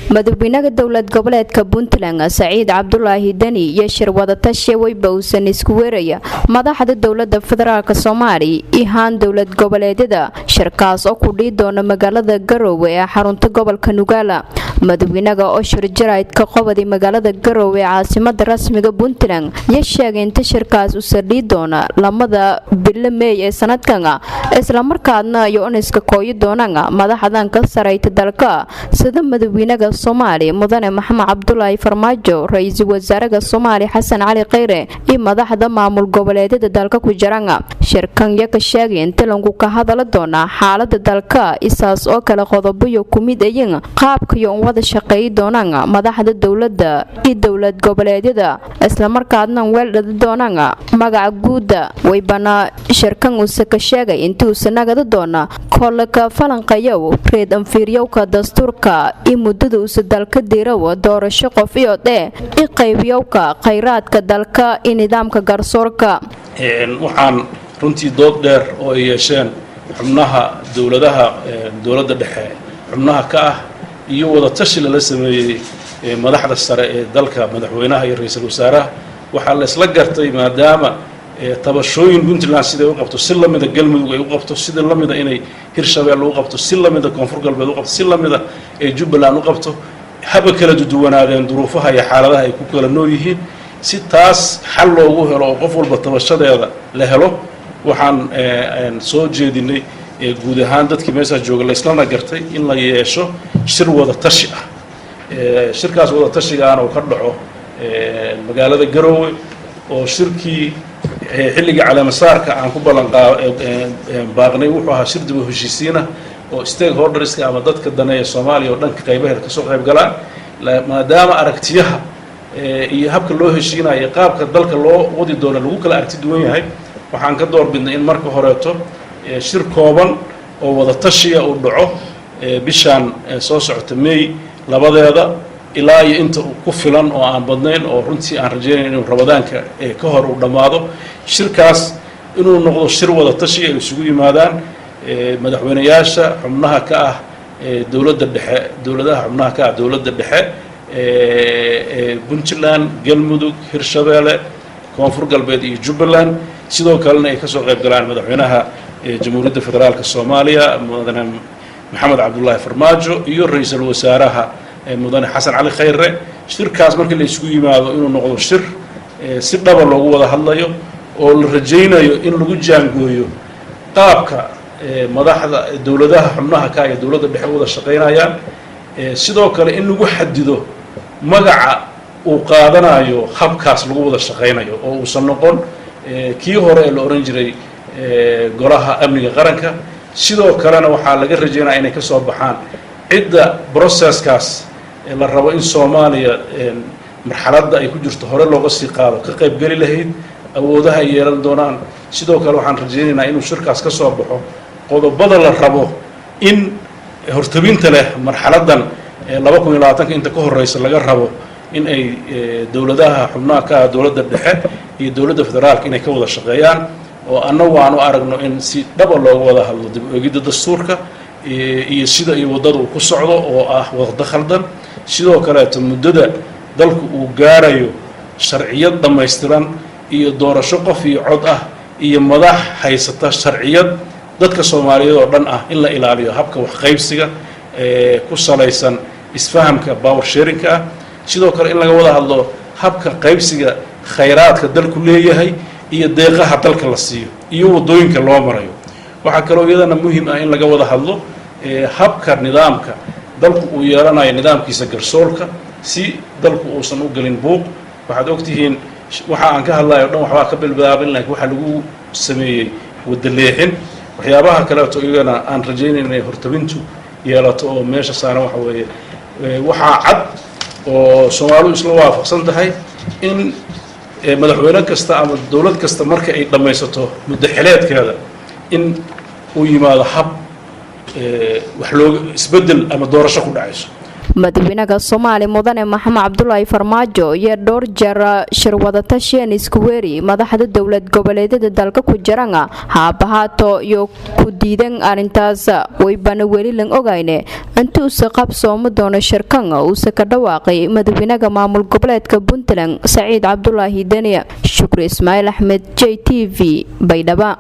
Madaxweynaha dowlad goboleedka Puntland, Saciid Cabdulaahi Deni, iyo shir wadatashi weyba uusan isku weeraya madaxda dowlada federaalk Soomaaliya ihaan dowlad goboleedyada, shirkaas oo ku dhii doona magaalada Garowe ee xarunta gobolka Nugaala. Madaxweynaha oo shir jaraydka qobaday magaalada Garowe ee caasimada rasmiga Puntland iyo sheegay inta shirkaas u saldhii doona 2-da bilo Meey ee sanadkan, islamarkaadna iyo uniska kooyi doonaan madaxdan ka sarayta dalka, sida madaxweynaha Soomaaliya, Mudane Maxamed Cabdulaahi Farmaajo, ra-iisul wasaaraha Soomaaliya, Xasan Cali Kheyre, iyo madaxda maamul goboleedyada dalka ku jiraan. Shirkan ya ka sheegay inta langu ka hadala doonaa xaalada dalka, isaas oo kale qodobayo ku mid ayin qaabkayo un wada shaqeeyi doonaan madaxda dowladda iyo dowlad goboleedyada, islamarkaadna weeldhadi doonaan magaca guuda. Waybana shirkan uuse ka sheegay intii uuse nagada doona kolka falanqayow reed anfiiryowka dastuurka iyo muddada uuse dalka dirow doorasho qof iyo dhee i qaybiyowka khayraadka dalka iyo nidaamka garsoorka. Waxaan runtii dood dheer oo ay yeesheen xubnaha dowladaha dowladda dhexe xubnaha ka ah iyo wada tashi lala sameeyey madaxda sare ee dalka, madaxweynaha iyo ra-iisul wasaaraha, waxaa la isla gartay, maadaama tabashooyin Puntland siday u qabto si lamida Galmudug ay u qabto, sida lamida inay Hirshabeelle u qabto, si lamida Koonfur Galbeed u qabto, si lamida ay Jubbaland u qabto, haba kala duwanaadeen duruufaha iyo xaaladaha ay ku kala nool yihiin, si taas xal loogu helo oo qof walba tabashadeeda la helo, waxaan soo jeedinay guud ahaan dadkii meeshaas jooga, la islana gartay in la yeesho shir wada tashi ah. Shirkaas wada tashigaana uu ka dhaco magaalada Garoowe, oo shirkii xilligii caleemasaarka aan ku ballan baaqnay wuxuu ahaa shir dib u heshiisiinah oo stakeholderska ama dadka daneeya Soomaaliya oo dhanka qaybaheeda kasoo qayb galaan. Maadaama aragtiyaha iyo habka loo heshiinayo, qaabka dalka loo wadi doono lagu kala aragti duwan yahay, waxaan ka door bidnay in marka horeeto shir kooban oo wada tashiya uu dhaco bishaan soo socota, May 2-deeda, ilaa iyo inta ku filan oo aan badnayn, oo runtii aan rajeynaya inuu Ramadaanka ka hor uu dhammaado. Shirkaas inuu noqdo shir wada tashiya ay isugu yimaadaan madaxweyneyaasha xubnaha ka ah dowladda dhexe, dowladaha xubnaha ka ah dowladda dhexe, Puntland, Galmudug, Hirshabeelle, Koonfur Galbeed iyo Jubbaland. Sidoo kalena ay kasoo qayb galaan madaxweynaha Jamhuuriyadda Federaalka Soomaaliya, Mudane Maxamed Cabdullaahi Farmaajo, iyo ra-iisul wasaaraha, Mudane Xasan Cali Khayre. Shirkaas markii la isugu yimaado inuu noqdo shir si dhaba loogu wada hadlayo oo la rajaynayo in lagu jaangooyo qaabka madaxda dowladaha xubnaha ka iyo dowladda dhexe wada shaqaynayaan. Sidoo kale in lagu xadido magaca uu qaadanayo habkaas lagu wada shaqaynayo, oo uusan noqon kii hore ee la ohan jiray Golaha Amniga Qaranka. Sidoo kalena waxaa laga rajaynaya inay ka soo baxaan cidda processkaas la rabo in Soomaaliya marxaladda ay ku jirto hore looga sii qaado ka qaybgeli lahayd, awoodaha ay yeelan doonaan. Sidoo kale waxaan rajaynaynaa inuu shirkaas ka soo baxo qodobada la rabo in hortabinta leh marxaladdan 2020-ka inta ka horeysa laga rabo in ay dowladaha xubnaha ka ah dowladda dhexe iyo dowladda federaalka inay ka wada shaqeeyaan, oo annagu aan u aragno in si dhaba looga wada hadlo dib u eegidda dastuurka iyo sida iyo waddada uu ku socdo oo ah waddo khaldan. Sidoo kaleeto muddada dalku uu gaarayo sharciyad dhammaystiran iyo doorasho qof iyo cod ah iyo madax haysata sharciyad dadka Soomaaliyeed oo dhan ah, in la ilaaliyo habka waxqaybsiga ku salaysan isfahamka power sharingka ah. Sidoo kale in laga wada hadlo habka qaybsiga khayraadka dalku leeyahay iyo deeqaha dalka la siiyo iyo waddooyinka loo marayo. Waxaa kaloo iyadana muhiim ah in laga wada hadlo habka nidaamka dalku uu yeelanayo, nidaamkiisa garsoorka, si dalku uusan u gelin buuq. Waxaad ogtihiin waxa aan ka hadlayo o dhan waxbaa ka bilbilaabin, laakiin waxaa lagu sameeyey wadda leexin. Waxyaabaha kaleeto iyagana aan rajaynayn inay hortabintu yeelato oo meesha saaran waxa weeye, waxaa cad oo Soomaalidu isla waafaqsan tahay in madaxweyne kasta ama dowlad kasta marka ay dhammaysato muddo xileedkeeda in uu yimaado hab wax looga isbeddel ama doorasho ku dhacayso. Madaxweynaha Soomaaliya Mudane Maxamed Cabdulaahi Farmaajo iyo dhowr jeer shir wadatashiyan isku weeri madaxda dowlad goboleedyada dalka ku jiran, haabahaato iyo ku diidan arrintaas. Waybana weli lan ogayne inti uuse qabsoomi doono shirkan uuse ka dhawaaqay madaxweynaha maamul goboleedka Puntland Saciid Cabdulaahi Deni. Shukri Ismaaciil Axmed, J T V, Baydhaba.